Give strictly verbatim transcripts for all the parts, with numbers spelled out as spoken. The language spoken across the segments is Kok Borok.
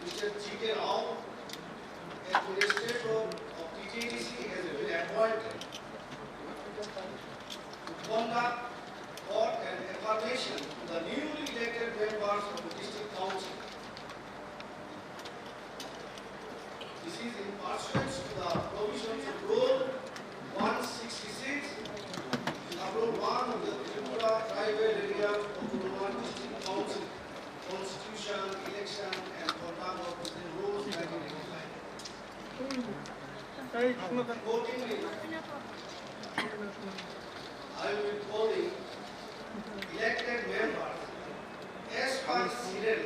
Mister G K Rao, administrator of T T A D C, has been appointed to conduct for an affirmation to the newly elected members of the district council. This is in pursuance to the provisions of Rule one sixty-six, Rule one of the Tripura Tribal Area Autonomous District Council Constitution, Election and Conduct of Business Rules nineteen eighty-five. Accordingly, I will be calling elected members as per serial,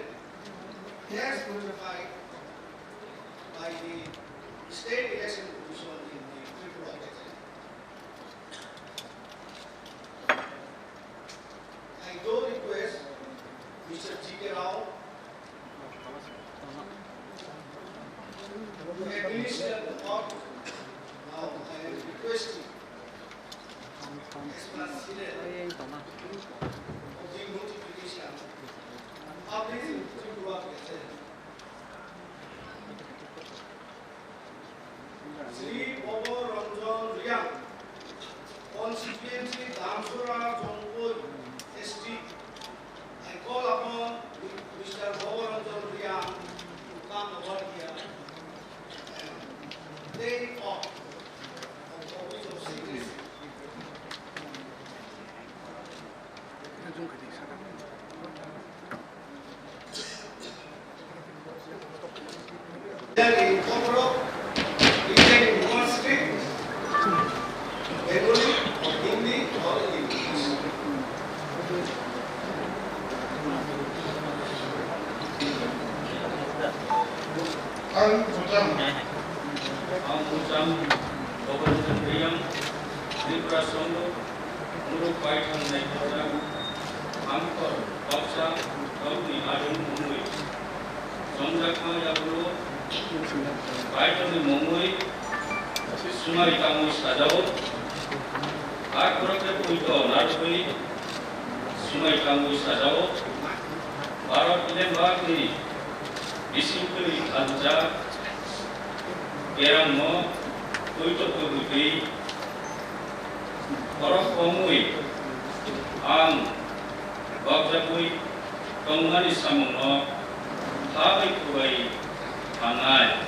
as notified by the State Election Commission in the Tripura Gazette. I do request Mister G K Rao to administer the oath. Now I am requesting, as per serial, of the notification published in Tripura Gazette. Shri Bobo Ranjan Reang, constituency Damsora Jongpui, S T. I call upon Mister Bobo Ranjan Reang to come over here and take oath of office of secrecy. Written in Kokborok, written in Sanskrit, Bengali, or Hindi, or English. Ang Bujang. Ang Bujang, Bhaban Chandriyang, Tripura Songho, Muruk pai thangnai khorang, Amkor, Baksa, Tokni Adung mungwi. Chongjak ma yagulo, Kaitorni mungwi, Sumai tangwi sajao, Akhorok khe puito narwgwi, Sumai tangwi sajao, Bharat Lemba khe, Bisingtwi khalujak, Kerangno puito kwbwi twi, Borok kwmwi ang bokjagwi tongmani samungno thabai kwbai thangnai.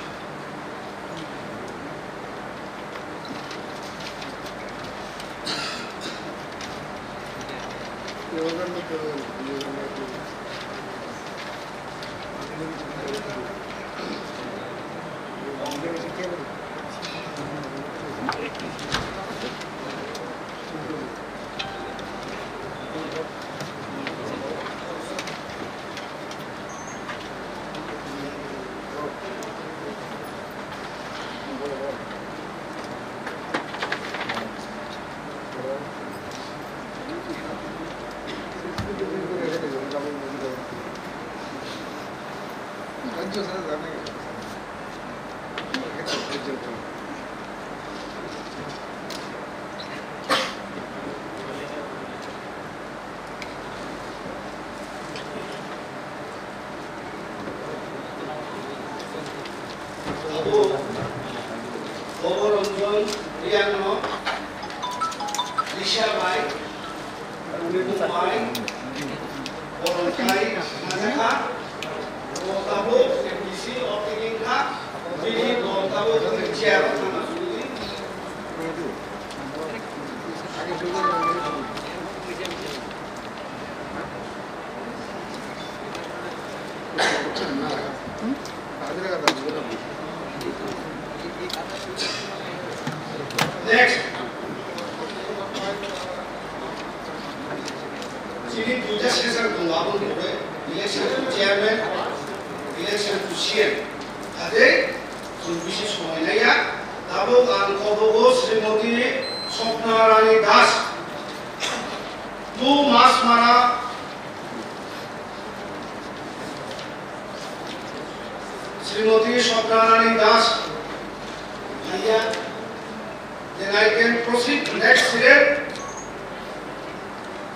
Abo Boboranjan Reangno Risha bai, Mumbai, Hai, mana kha? Bo tabuk M D C opening kha. Bini bo tabuk chair o thangna sudi. Next. Chini duita session tongo, aboni pore election to chairman, election to C M. Hatai chwng bisi somoi naiya. Tabuk ang kobogo Srimoti Swapna Rani Das, two Masmara, Srimoti Swapna Rani Das, haiya. Then I can proceed to next serial.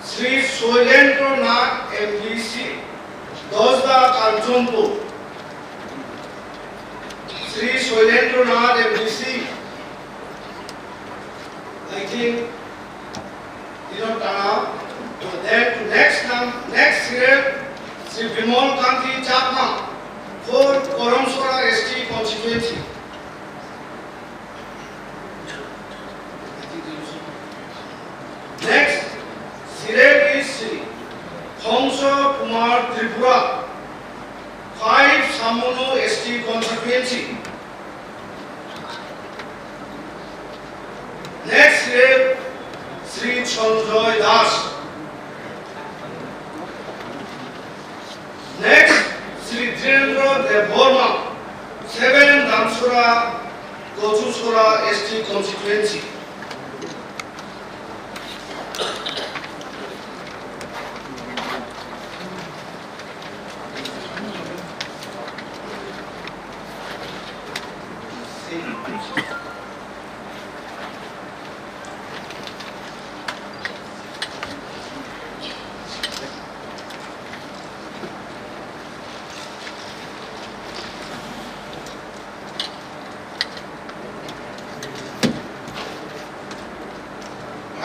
Sri Soilendra Nath M D C, Dosda Kanchanpur. Sri Soilendra Nath M D C, I think, you know, Tana. Then to next num-, next serial, Sri Bimal Kanti Chakma, four Karamsora S T constituency. Next, serial is Sri Khongso Kumar Tripura, five Samono S T constituency. Next serial, Sri Sanjoy Das. Next, Sri Dhirendra Debbarma, seven Damsora, Kochusora S T constituency.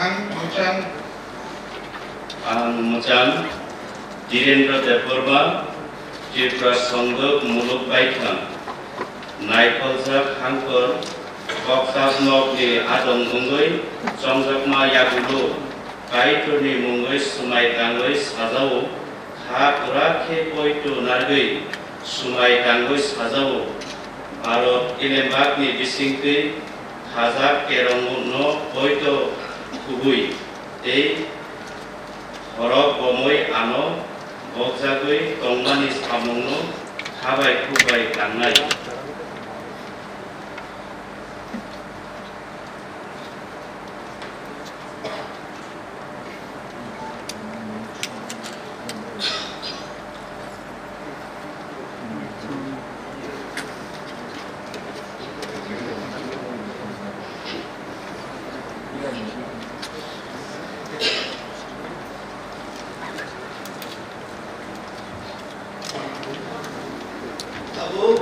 Ang mwchang. Ang mwchang Dhirendra Debbarma, Tripura Songdok Muluk Baithang. Naikholjak hangkor, kokthap nokni adong wngwi chongjakma yagulo Kaitorni mungwi swmai tangwi sajao, kha kwrak khe poito narwgwi swmai tangwi sajao. Bharat ilembakni bisingtwi khajak kerongno poito khubui tei khorok bomwi ano bokjagwi tongmani samungno khabai khukbai tangnai. Tabuk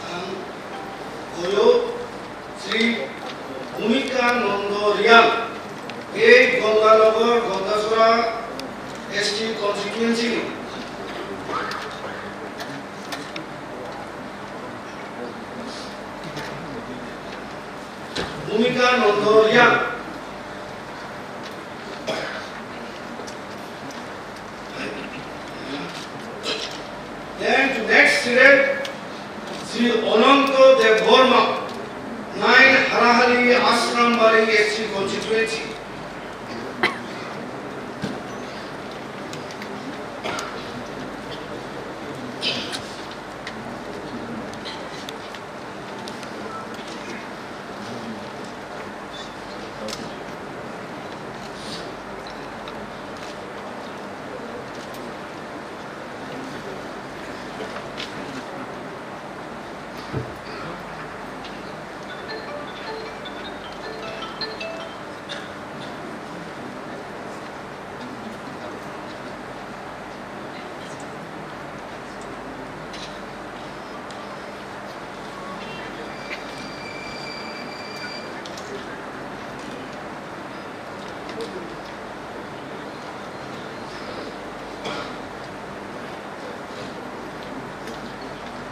ang Goyo Sri Bhumika Nando Riyang, eight Ganganagar Gandachara S T constituency. Bhumika Nando Riyang. Then to next serial, Sri Ananto Debbarma, nine Harahari Ashram Bari S C constituency.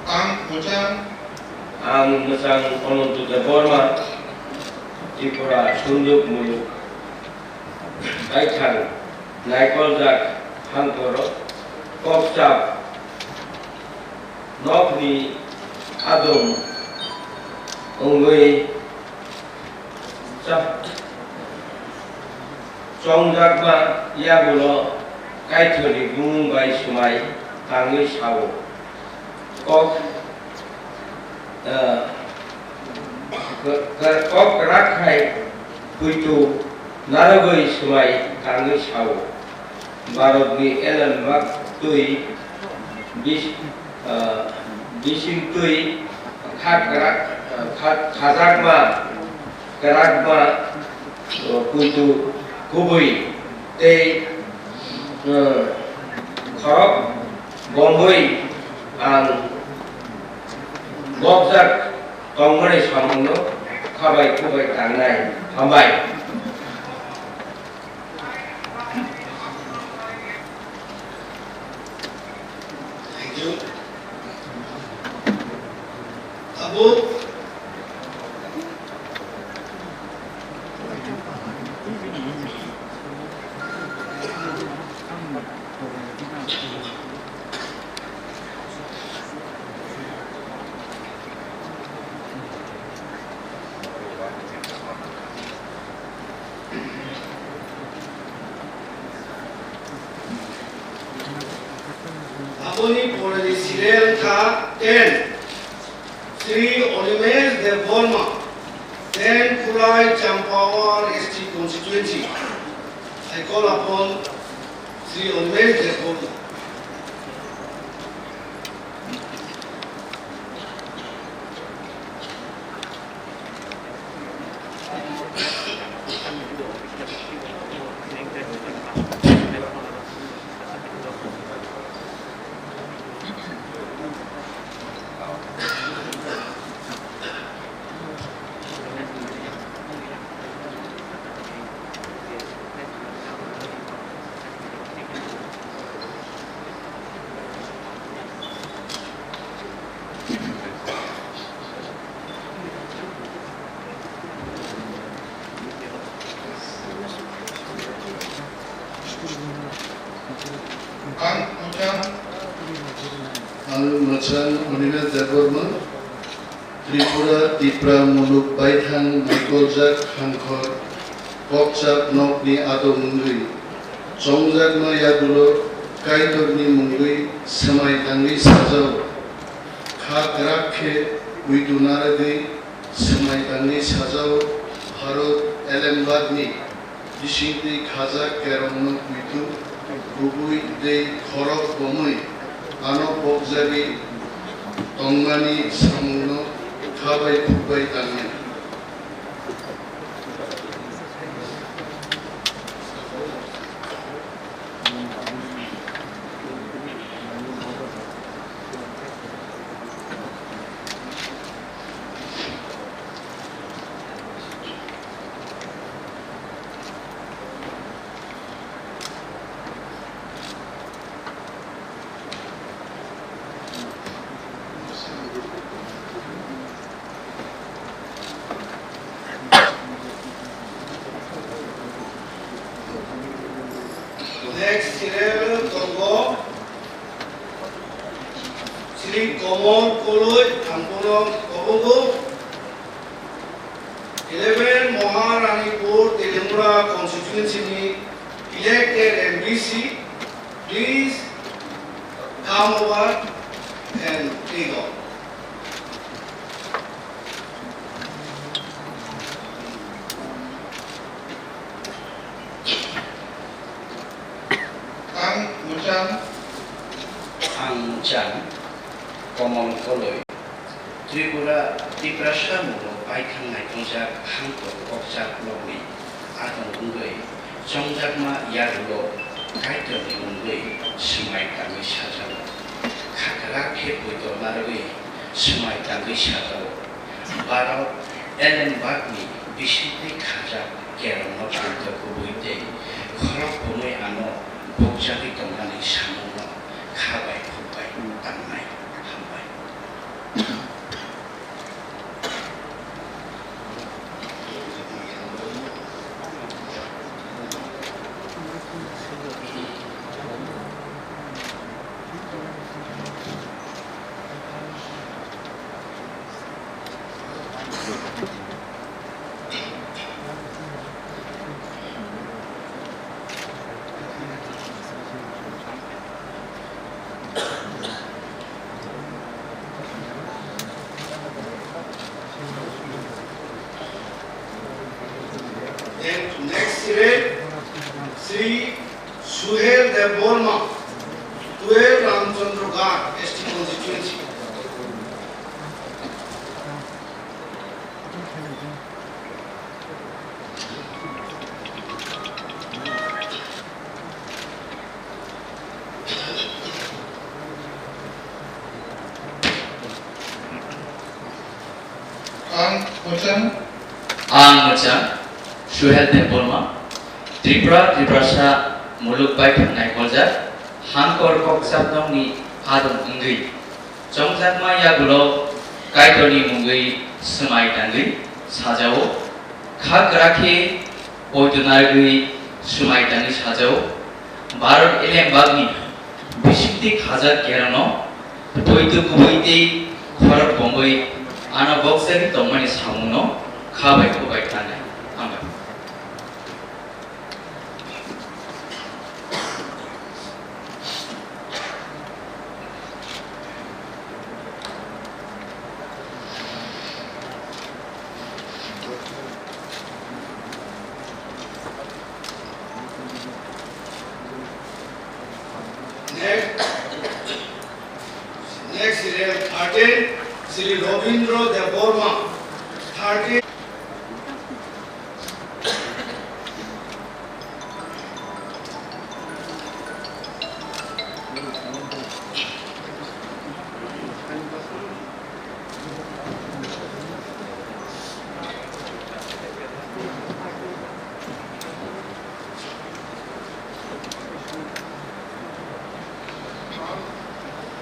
Ang Muchang. Ang Muchang Ananto Debbarma, Tripura Sunduk Muluk Baithang Naikoljak Hangkoro Kokchap nokni adum wngwi cha-, chongjakma yagulo Kaitorni bumung bai swmai tangwi sao. Kok, eh, k-, k-, kok kwrak khai puitu narwgwi swmai tangwi sao. Bharatni elembak twi bis-, eh, bising twi kha kwrak, eh, kha-, khajakma kwrakma, eh, puitu kubui tei, eh, khorok bomwi ang bokjak tongmani samungno khabai khubai tangnai. Hambai. Thank you. Abo Aboni porani serial kha ten, Shri Animesh Debbarma, ten Khulai Champawar S T constituency. I call upon Shri Animesh Debbarma. Ang Muchang. Ang Muchang Animesh Debbarma. Tripura, Tipra muluk baithang naikoljak hangkhor, kokchap nokni adom wngwi, chongjakma yagulo Kaitorni mungwi swmai tangwi sajao. Kha kwrak khe uitu narwgwi swmai tangwi sajao Bharat elembakni bisingtwi khajak kerongno uitu kubui tei khorok bomwi ano bokjagwi tongmani samungno kha bai khuk bai tangnai. Next serial tongo Shri Komol Koloi, ang bono kobogo. Eleven Maharanipur Teliamura constituency ni elected M D C, please come over and take off. Ang Muchang. Ang Muchang, Komol Koloi. Tripura, Tiprasa mungno paithang naitongjak hangto kokjak nokni adong wngwi chongjakma yagulo Kaitorni mungwi swmai tangwi sajao. Khakra khe poito narwgwi swmai tangwi sajao. Bharat elembakni bisingtwi khajak kerongno poito kubui tei khorok bomwi ano bukjagwi tongmani samungno kha bai khuk bai tangnai. Hambai. And next, Sri, Sri Suhel Debbarma, twelve Ramchandra Ghat, S T constituency. Ang mwchang. Ang mwchang, Suhel Debbarma, Tripura, Tiprasa muluk baithang naikolja, Hangkor Kokchap nokni adong wngwi, chongjakma yagulo Kaitorni mungwi swmai tangwi sajao, kha kwrak khe poito narwgwi swmai tangwi sajao, Bharat elembakni bisingtwi khajak kerongno poito kubui tei khorok bomwi ano boksagwi tongmani samungno kha bai kubai tangnai. Hambai. Next, next serial thirteen, Sri Robindra Debbarma, thirteen.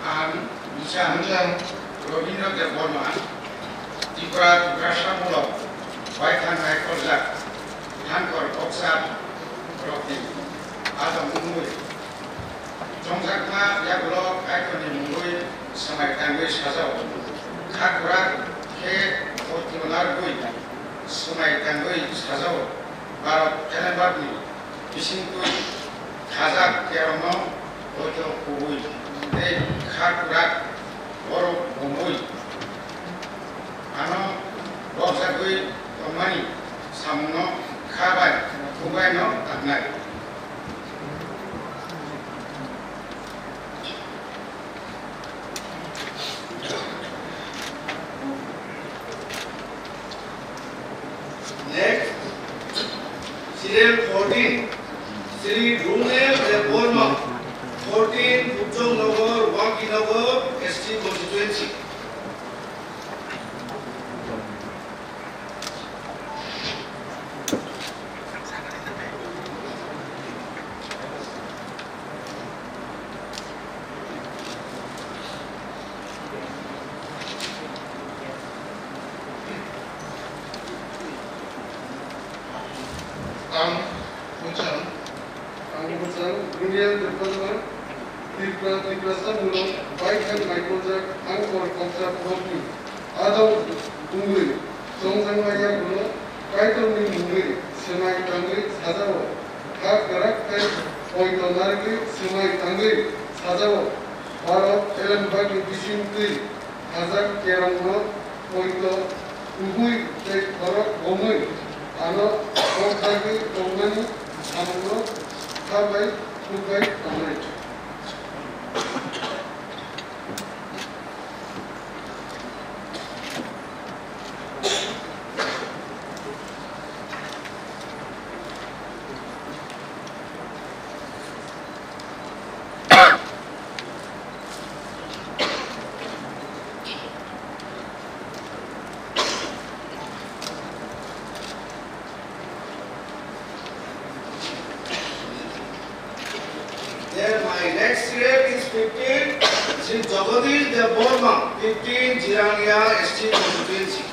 Ang Michang Robindra Debbarma, Tripura, Tiprasa mulok, baithang naikolja, Hangkor Kokchap rokni adong wngwi, chongjakma yagulo Kaitorni mungwi swmai tangwi sajao, kha kwrak khe poito narwgwi swmai tangwi sajao, Bharat elembakni bisingtwi khajak kerongno poito kubui tei kha kwrak borok bomwi ano boksagwi tongmani samungno kha bai kubaino tangnai. Next, serial fourteen, Sri Runel Debbarma, fourteen, Bujong Nagar, Wangkinagar, S T constituency. Ang Muchang. Ang Muchang, Daniel Debbarma, Tripura, Tiprasa mulok, baithang naikolja, Hangkor Kokchap rokni adong wngwi, chongjakma yagulo Kaitorni mungwi swmai tangwi sajao, kha kwrak tei poito narwgwi swmai tangwi sajao, Bharat elembakni bisingtwi khajak kerongno poito kubui tei khorok bomwi ano boksagwi tongmani samungno kha bai khuk bai tongnai. Then my next rep is fifteen, Sri Jagadish Debbarma, fifteen, Jirania S T constituency.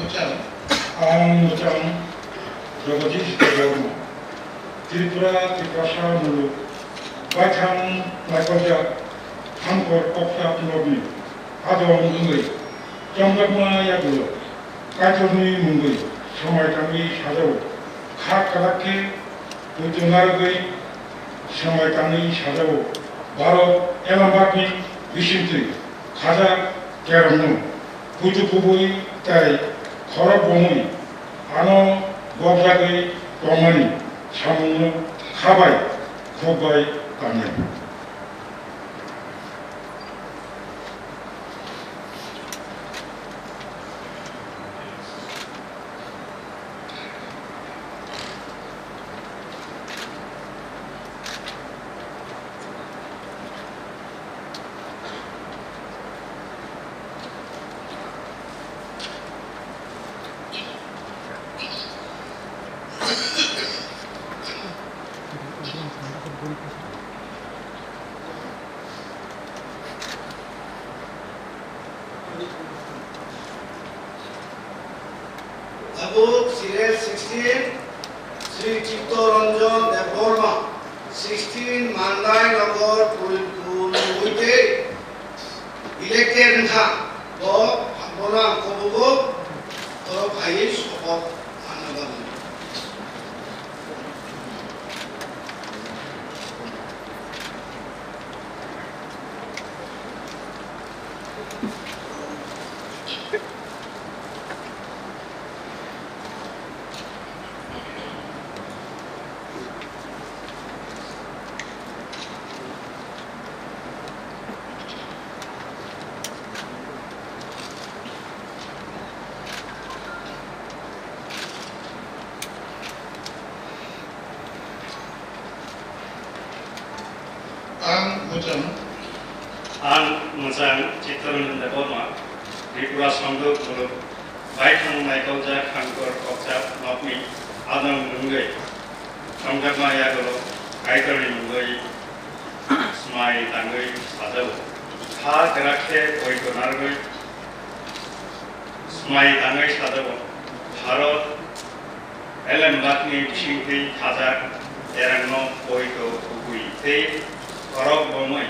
Ang Muchang Jagadish Debbarma, Tripura Tiprasa Muluk Baithang Naikoljak Thamkor Kokjak Nokni adong wngwi chongjakma yagulo Kaitorni mungwi swmai tangwi sajao. Kha kwrak khe Puitu narwgwi swmai tangwi sajao, Bharat Elambakni bisingtwi khajak kerongno puitu kubui tei khorok bomwi ano gobjagwi tongmani samungno kha bai khuk bai tangnai. Tabuk serial sixteen, Sri Chitto Ranjan Debbarma, sixteen Mandai Nagar, Purilpur, Muite, elected wngkha, bo, bono ang kobugo, borok phaiwi sopoth manna bagwi. Ang Muchang. Ang Muchang Chittaranjan Debbarma, Tripura Songduk Muluk Baithang Naikoljak Thamkor Kokjak Nokni adong wngwi chongjakma yagulo Kaitorni mungwi swmai tangwi sajao. Kha kwrak khe poito narwgwi swmai tangwi sajao. Bharat Elembakni bisingtwi khajak erangno poito kubui tei khorok bomwi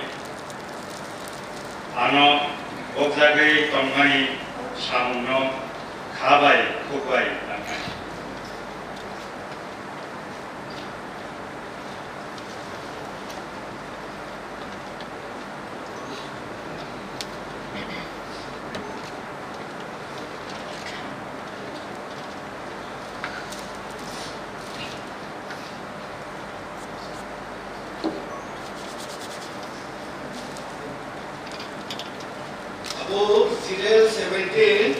ano gobjagwi tongmani samungno kha bai khuk bai tangnai. Abo serial seventeen,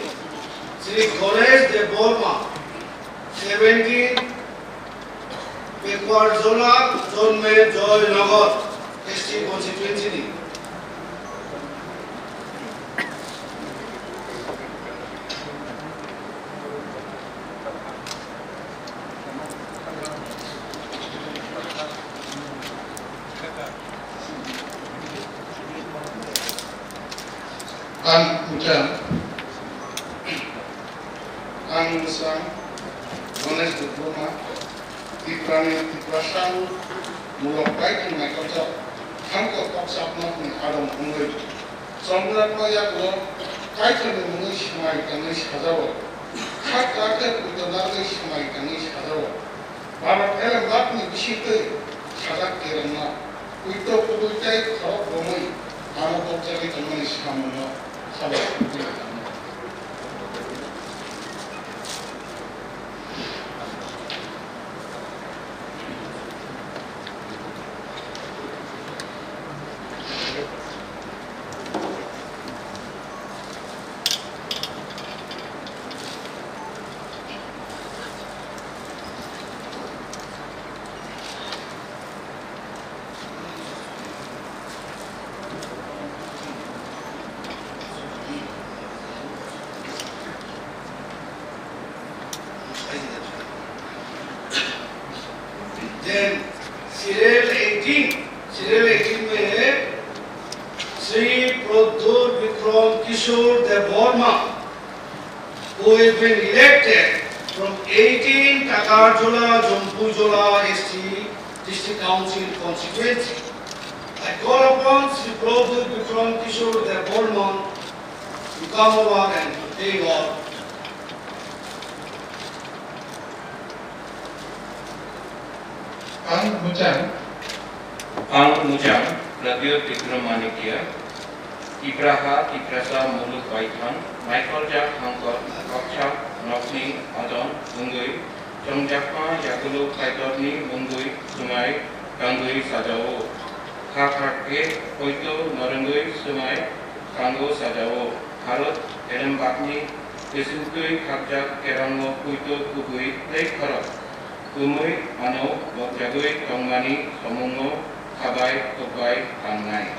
Sri Ganesh Debbarma, seventeen, Pekwarjala Jonme Joynagar S T constituency ni. Ang Muchang, ang Muchang, Ganesh Debbarma, Tiprani, Tiprasa Muluk Baithang Naikoljak Thamkor Kokjak Nokni adong wngwi chongjakma yagulo Kaitorni mungwi swmai tangwi sajao. Kha kwrak khe poito narwgwi swmai tangwi sajao. Bharat Elembakni bisingtwi khajak kerongno poito kubui tei khorok bomwi ano gobjagwi tongmani samungno kha bai khuk bai tangnai. Then serial eighteen, serial eighteen में है श्री प्रद्युत विक्रम किशोर Debbarma. who has been elected from eighteen Takarjala Jampuijala S T District Council constituency. I call upon Shri Prabhu Bikram Kishore Debbarma to come over and take oath. Ang Mujang. Ang Mujang, Pradyot Bikram Manikya, Tipraha, Tiprasa, Muluk Baithang, Naikoljak Hangkor, Kokchap, Nokni, Adon, Ungui, Chongjakma, Yagulo, Kaitorni, Mungui, Sumai, Tangui, Sajao, Khakrak, Poito, Norengui, Sumai, Tango, Sajao, Bharat, Elembakni, Bisingtui, Khakjak, Kerango, Poito, Kubui, tei Khorok. Kumui ano bokjagwi tongmani somungo khabai khukbai tangnai.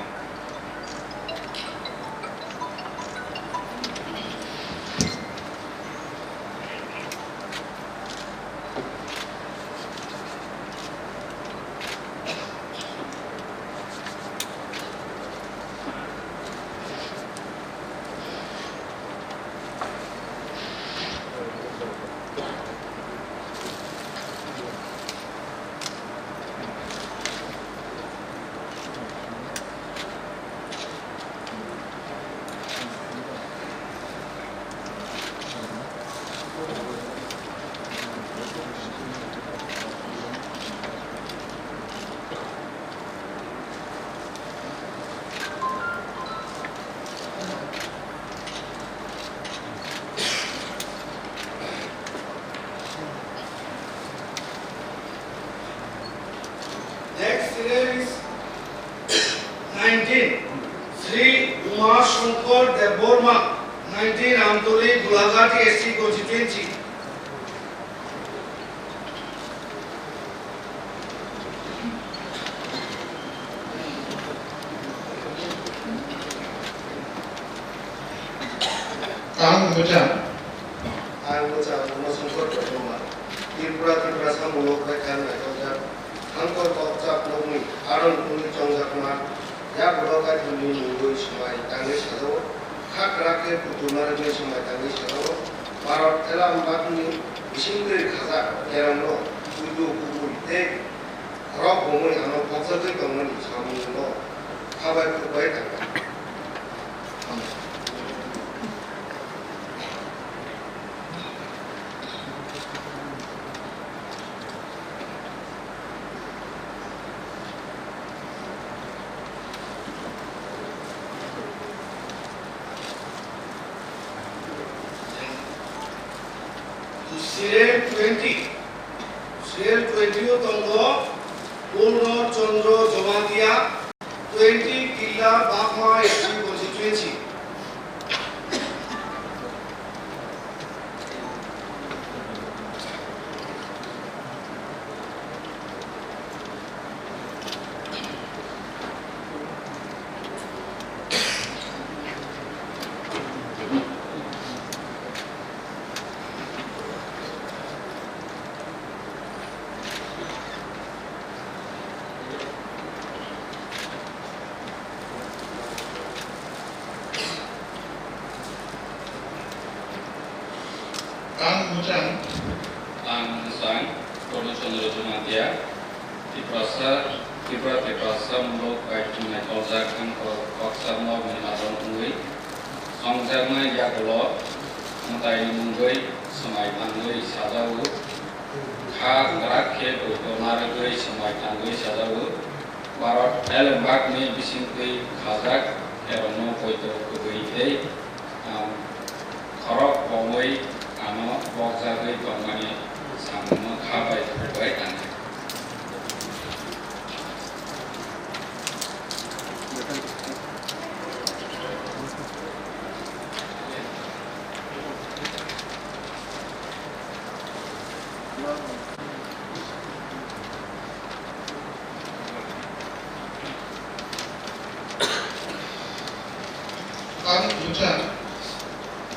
Next serial is nineteen, Sri Uma Shankar Debbarma, nineteen Amtoli, Golaghat S T constituency. Ang Bujang. Ang Bujang, Uma Shankar Debbarma. Tripura, Tiprasa muluk bai kha naithokjak. Hangkor kokchap nokni arong bumui chongjakma, yagulo Kaitorni mungwi swmai tangwi sajao, kha kwrak khe kuturma rwgwi swmai tangwi sajao, Bharat Elambakni bisingtwi khajak kerongno puitu kubui tei khorok bomwi ano bokjagwi tongmani samungno khabai khukbai tangkha. Serial twenty, serial twenty o tongo Purno Chandra Jamatia, twenty Killa Bagma S T constituency. Ang Mujang. Ang Mujang, Purno Chandra Jamatia, Tiprasa, Tripura Tiprasa muluk bai thumnai toljak ang kok, koksa mok ni adon wngwi, songjaknai yagulo, mwtai ni mungwi, swmai tangwi sajao, kha kwrak khe poito narwgwi swmai tangwi sajao, Bharat Elembakni bisingtwi khajak, erongno poito kubui tei, um, khorok bomwi ano bokjagwi tongmani samungno kha bai khukbai tangnai. Ang Mujang.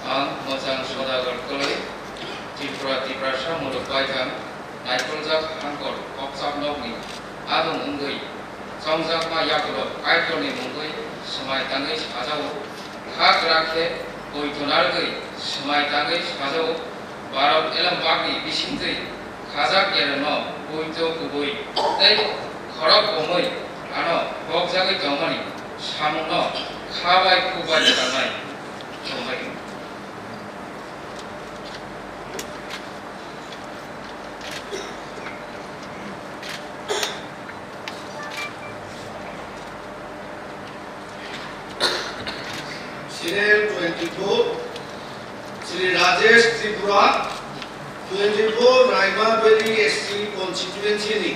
Ang Mujang Sodagar Koloi, Tripura, Tiprasa Muluk Baithang, Naikoljak Hangkor, Kokchap Nokni, Adong Wngwi, Chongjakma Yagulo, Kaitorni Mungwi, Swmai Tangwi Sajao, Kha Kwrak Khe, Poito Narwgwi, Swmai tangwi sajao, Bharat elembakni bisingtwi khajak kerongno poito kubui tei khorok bomwi ano bokjagwi tongmani samungno kha bai khuk bai tangnai chongbai. Serial twenty-four, Sri Rajesh Tripura, twenty-four Raima Valley S C constituency ni.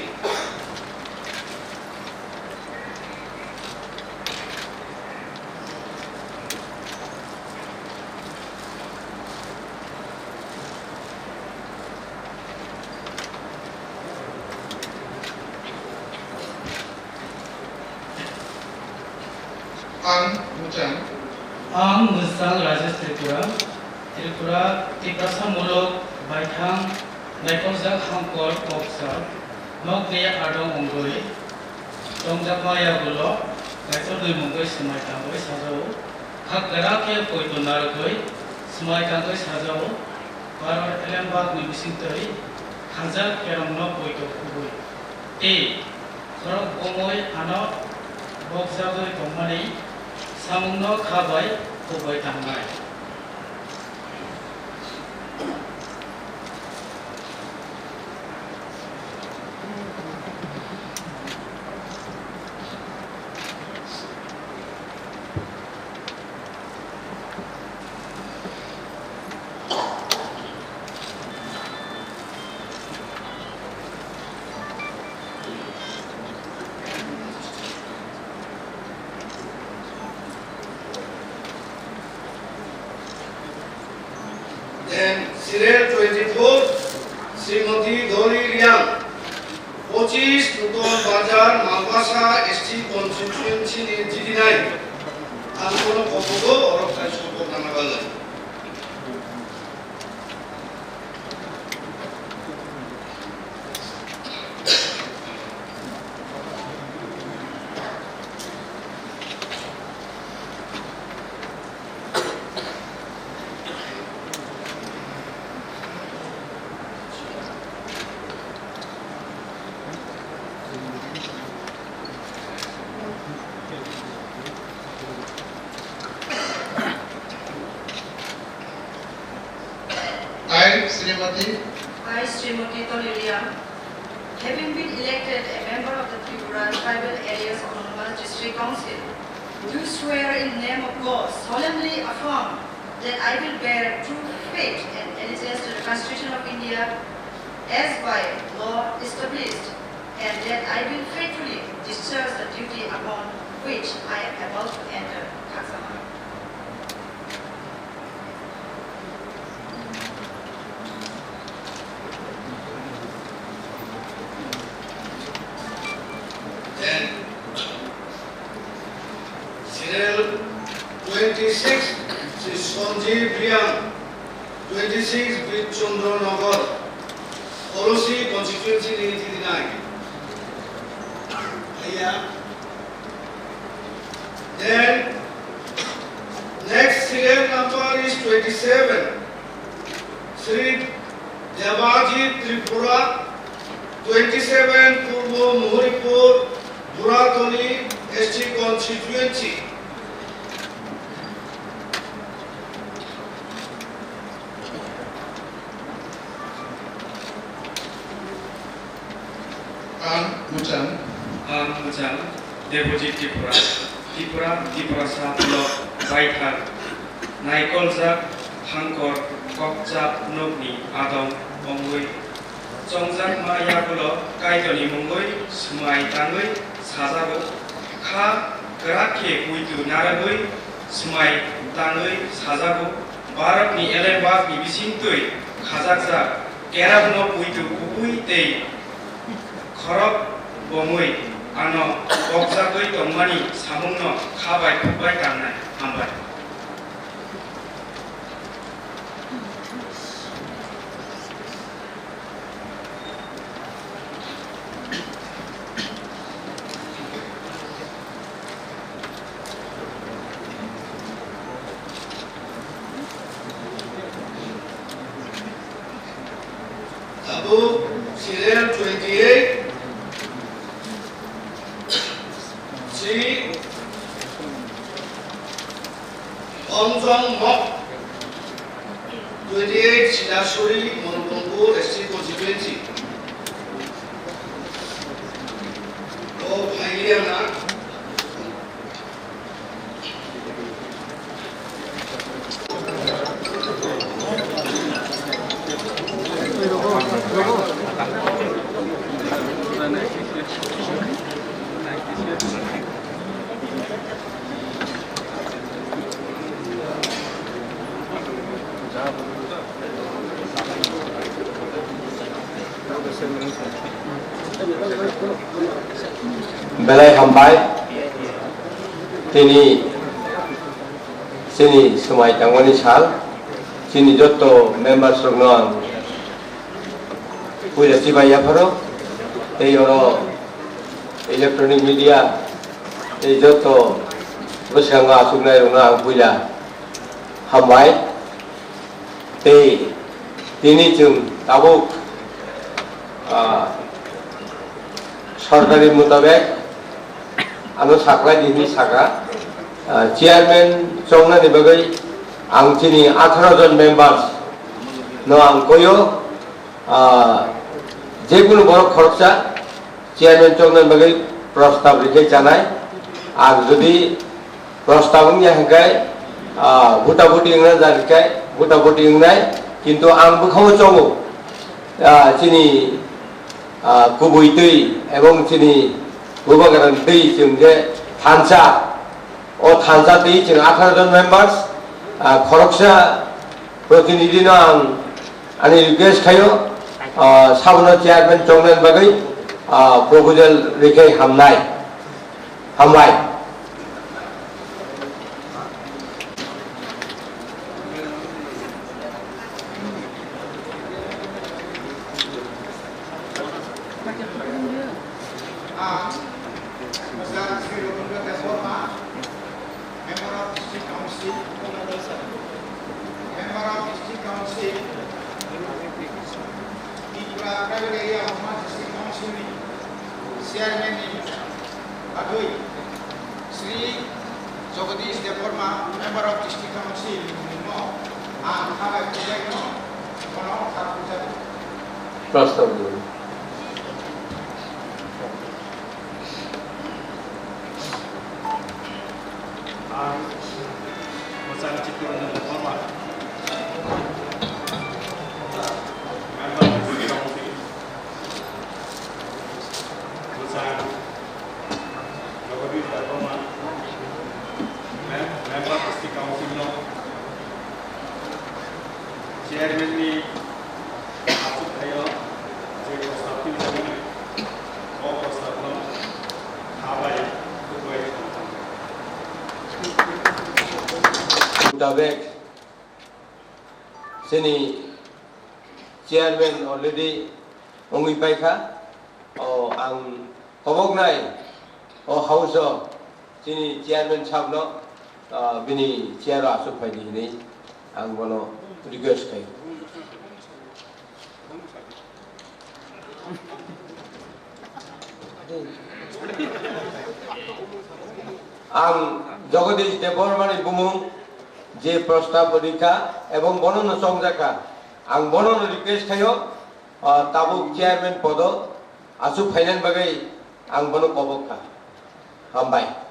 Ang mwchang. Ang mwchang Rajesh Tripura. Tripura, Tiprasa muluk baithang naikoljak hangkor koksa nokni adong wngwi tongjakma yagulo Kaitorni mungwi swmai tangwi sajao. Kha kwrak khe poito narwgwi swmai tangwi sajao. Bharat elembakni bisingtwi khajak kerongno poito kubui tei khorok bomwi ano bokjagwi tongmani samungno kha bai khuk bai tangnai. Then serial twenty-four, Srimati Doli Riang, pochisni Nuton Bazar, Malbasa S T constituency ni G D nine. Ang kono kopogo orok tai sopok nana bagwi. I, Srimati. I, Srimati Toliria, having been elected a member of the Tripura Tribal Areas Autonomous District Council, do swear in name of God solemnly affirm that I will bear true faith and allegiance to the Constitution of India as by law established, and that I will faithfully discharge the duty upon which I am about to enter. Khakchangma. Then, serial twenty-six, Sri Sanjeev Riang, twenty-six Birchandra Nagar, Kolosi constituency ni G D nine. Iya. Then, next serial number is twenty-seven, Sri Debajit Tripura, twenty-seven Purbo Muhuripur, Buratoni S T constituency. Ang mwchang. Ang mwchang Debojit Tripura. Tripura, Tiprasa block baithang naikoljak hangkor kokchap nokni adong ongwi chongjakma yagulo Kaitorni mungwi swmai tangwi sajago. Kha kwrak khe muitu narwgwi swmai tangwi sajago. Bharatni elembakni bisingtwi khajakjak kerongno muitu kubui tei khorok bomwi ano bokjagwi tongmani samungno kha bai khuk bai tangnai. Hambai. L twenty-eight, C Ongjong Mok, twenty-eight Silasuri, Monukombo, S C constituency. O Phailiana. Belai hambai. Tini chini swmai tangmani sal, chini joto members rokno ang puila chibai yapharo, tei oro electronic media tei joto bwskango achuknai rokno ang puila hambai. Tei tini chwng tabuk, ah, sorkari mutabek ano saklai di hinwi saka, ah, chairman chongnani bagwi ang chini atharo jon members no ang koyo, ah, jekunu borok khoroksa chairman chongnani bagwi prostab rikhe chanai. Ang jodi prostab wngya hwnkhe, ah, buta buti wngna jar khe buta buti wngnai, kintu ang bwkhao chongo, ah, chini, ah, kubui twi ebong chini bubagra twi chwng je thansa, o thansa twi chwng atharo jon members, ah, khoroksa protinidhi no ang ani request khaio, ah, sabono chairman chongnani bagwi, ah, proposal rikhe hamnai. Hambai. Member of District Council, Member of District Council, Tripura Tribal Area Autonomous District Council ni Chairman ni bagwi Shri Jagadish Debbarma, Member of District Council ni mungno ang khabai kubai no bono kha pujak. Prostab di. Ang Bwchang Chittaranjan Debbarma, Member of District Council, Bwchang Jagadish Debbarma, Mem-, Member of District Council no Chairman ni achukthai o je prostab twi tongo, o prostab no kha bai kubui. Mutabek chini chairman already wngwi paikha. O ang koboknai o house o chini chairman sabno, ah, bini chair o aswk phaidi hinwi ang bono request khai. Ang Jagadish Debbarmani bumung je prostab rikha ebong bono no chongjakha, ang bono no request khaio, ah, tabuk chairman podo aswk phainani bagwi ang bono kobok kha. Hambai.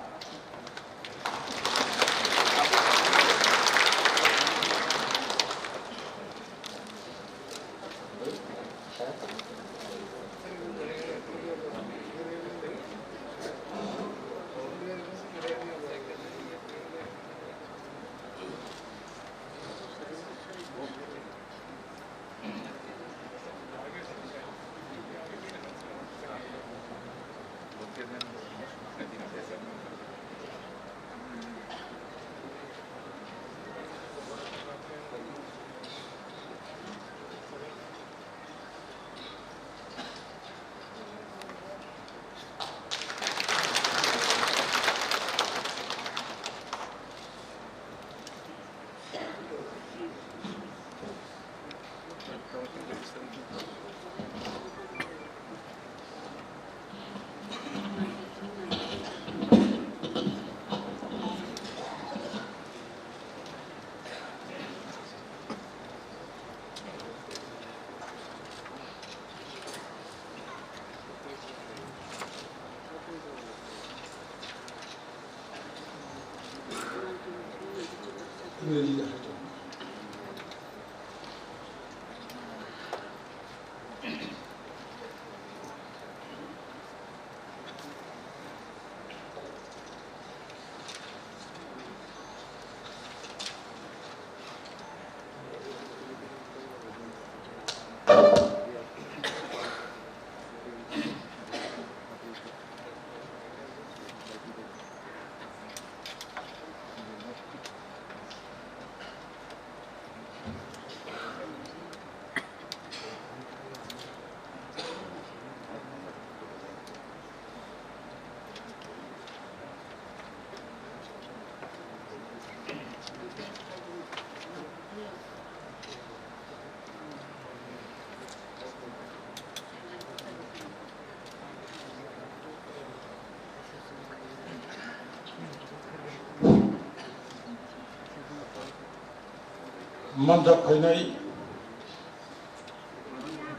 Manjak phainai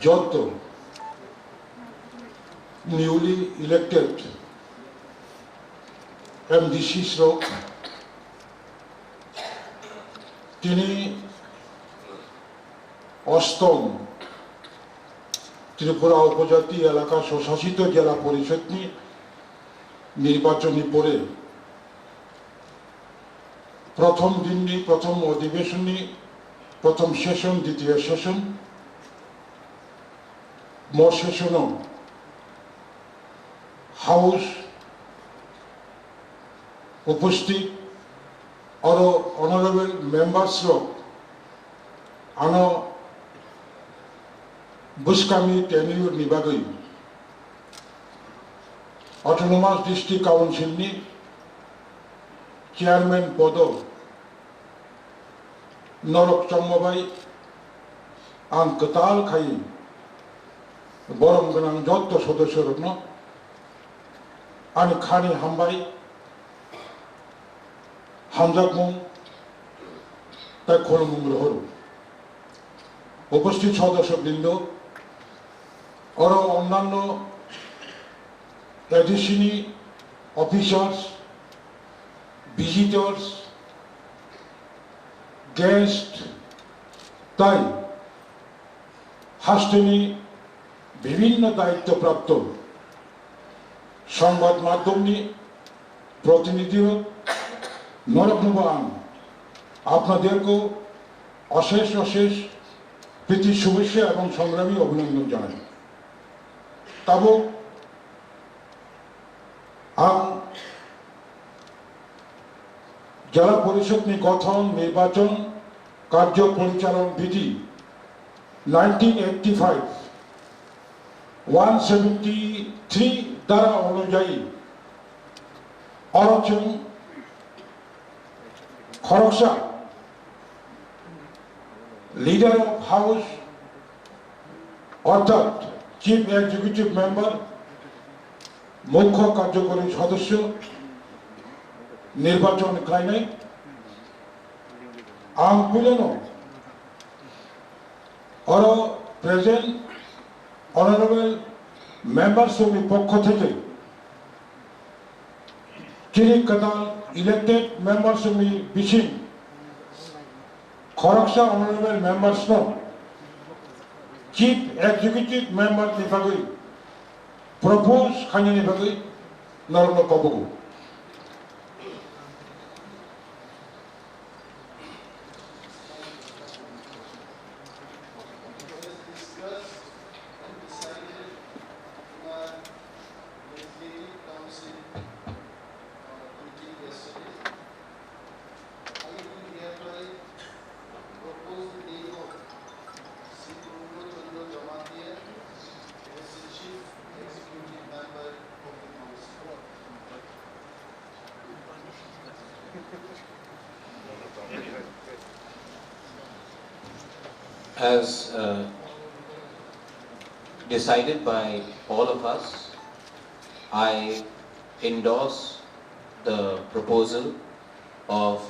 jotto newly elected M D Cs rok, tini ostom Tripura Upojati Elaka Swsasito Jela Porishod ni nirbachon ni pore prothom din ni, prothom odhibeshon ni, prothom session, ditiyo session, mo session o House uposthit oro honorable members rok ano bwskangni tenure ni bagwi Autonomous District Council ni chairman podo norok chongma bai ang kwtal khai borom gwnang jotto sodosyo rokno ani khani hambai, hamjakmung tei khulumung rohoro. Uposthit sodosyo brindo, oro onnanno A D C ni officers, visitors, guest tei hasteni bibhinno daitto prapto songbad madhyomni protinidhirok noroknobo ang apnaderko osesh osesh priti shubhechha ebong songrami abhinondon janai. Tabuk ang Jela Porishod ni gothon, nirbachon, karjo porichalan bidhi nineteen eighty five, one seventy three dhara onujayi oro chwng khoroksa Leader of House orthat Chief Executive Member, Mukho Karjokori Sodosyo nirbachon khlainai. Ang puilano oro present honorable members ni pokho theke chini kwtal elected members ni bising khoroksa honorable members no Chief Executive Member ni bagwi propose khainani bagwi norokno kobogo. I do hereby propose the name of Shri Purno Chandra Jamatia as the Chief Executive Member of the Council. As, uh, decided by all of us, I endorse the proposal of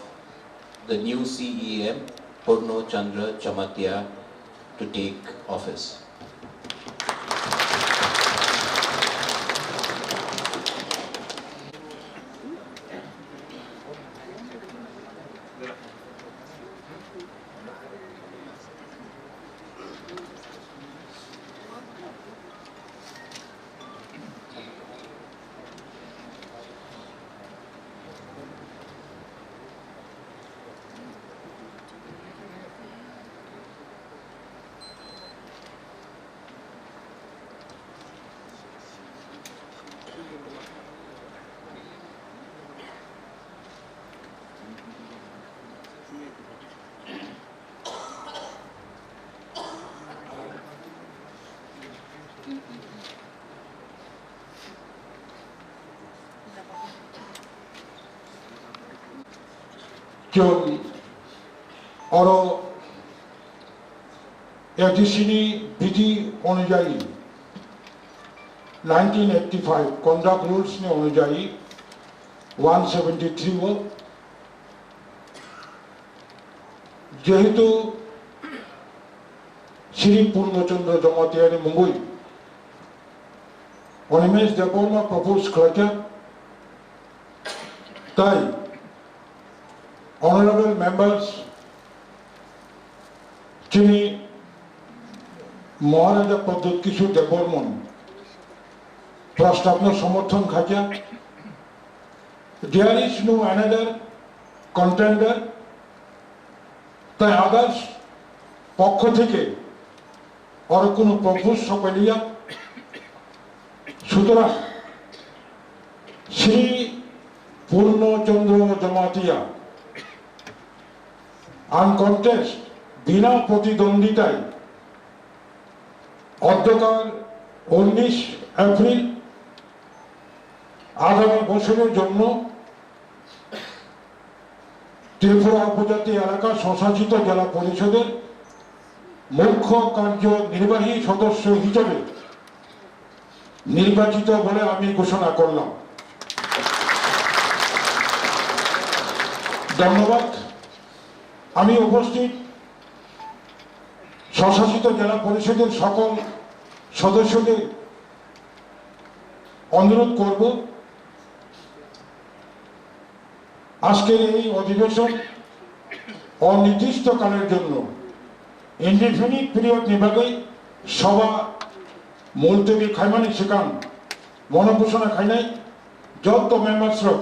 the new C E M, Purno Chandra Jamatia, to take office. Oro A D C ni bidhi onujayi, nineteen eighty-five conduct rules ni onujayi one seventy-three o, jehetu Shri Purno Chandra Jamatia ni mungwi Animesh Debbarma propose khlaijak, tai honorable members chini Maharaja Pradyut Kishore Debbarman prostabno somorthon khaijak. There is no another contender, tai others pokkho theke oro kunu propose sopailiya. Sutorang Shri Purno Chandra Jamatia uncontest, bina protidonditai অধ্যকার উনিশ এপ্রিল আগামী বছরের জন্য ত্রিপুরা উপজাতি এলাকা স্বশাসিত জেলা পরিষদের মুখ্য কার্যনির্বাহী সদস্য হিসেবে নির্বাচিত বলে আমি ঘোষণা করলাম। ধন্যবাদ। আমি উপস্থিত স্বশাসিত জেলা পরিষদের সকল সদস্যদের অনুরোধ করব, আজকের এই অধিবেশন অনির্দিষ্টকালের জন্য, ইনডিফিনিট পিরিয়ড ni bagwi সভা মুলতবি khaimani swkang mono ghosona khainai joto member rok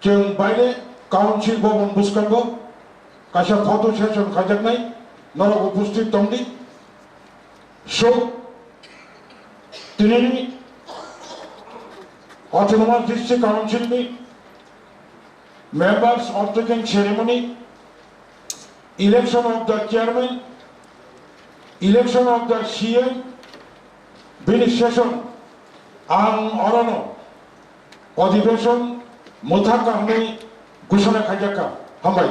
chwng baire council bhaban bwskango kaisa photo session khaijaknai, norok উপস্থিত tongdi. So, tinini Autonomous District Council ni members of the ceremony, election of the chairman, election of the C M, bini session ang orono অধিবেশন mwthakha hwnwi ঘোষণা khaijakha. Hambai.